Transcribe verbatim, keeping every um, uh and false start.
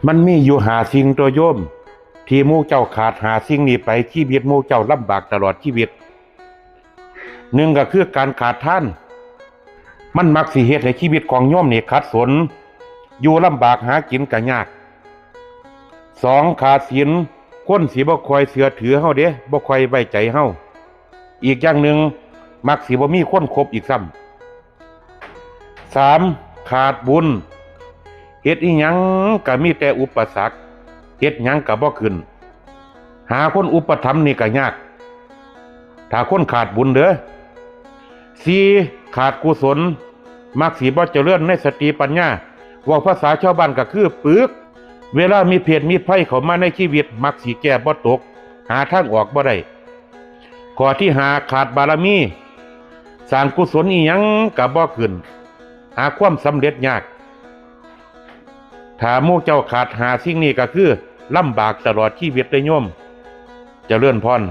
มันมีอยู่ห้าสิ่งตัวโยม ที่หมู่เจ้าขาดห้าสิ่งนี้ไป ชีวิตหมู่เจ้าลำบากตลอดชีวิต หนึ่งก็คือการขาดทาน มันมักสิเฮ็ดให้ชีวิตของโยมนี่ขัดสน อยู่ลำบากหากินก็ยาก สอง ขาดศีล คนสิบ่ค่อยเชื่อถือเฮาเด้ บ่ค่อยไว้ใจเฮา อีกอย่างหนึ่ง มักสิบ่มีคนคบอีกซ้ำ สาม ขาดบุญ เฮ็ดอีหยังก็มีแต่อุปสรรค เฮ็ดหยังก็บ่ขึ้น หาคนอุปถัมภ์นี่ก็ยาก ถ้าคนขาดบุญเด้อ สี่ ขาดกุศล มักสิบ่เจริญในสติปัญญา เว้าภาษาชาวบ้านก็คือปึก เวลามีเพศมีภัยเข้ามาในชีวิต มักสิแก้บ่ตก หาทางออกบ่ได้ ข้อที่ห้า ขาดบารมี สร้างกุศลอีหยังก็บ่ขึ้น หาความสำเร็จยาก ถ้าหมู่เจ้าขาดห้าสิ่งนี้ก็คือลำบากตลอดชีวิตเลยโยม เจริญพร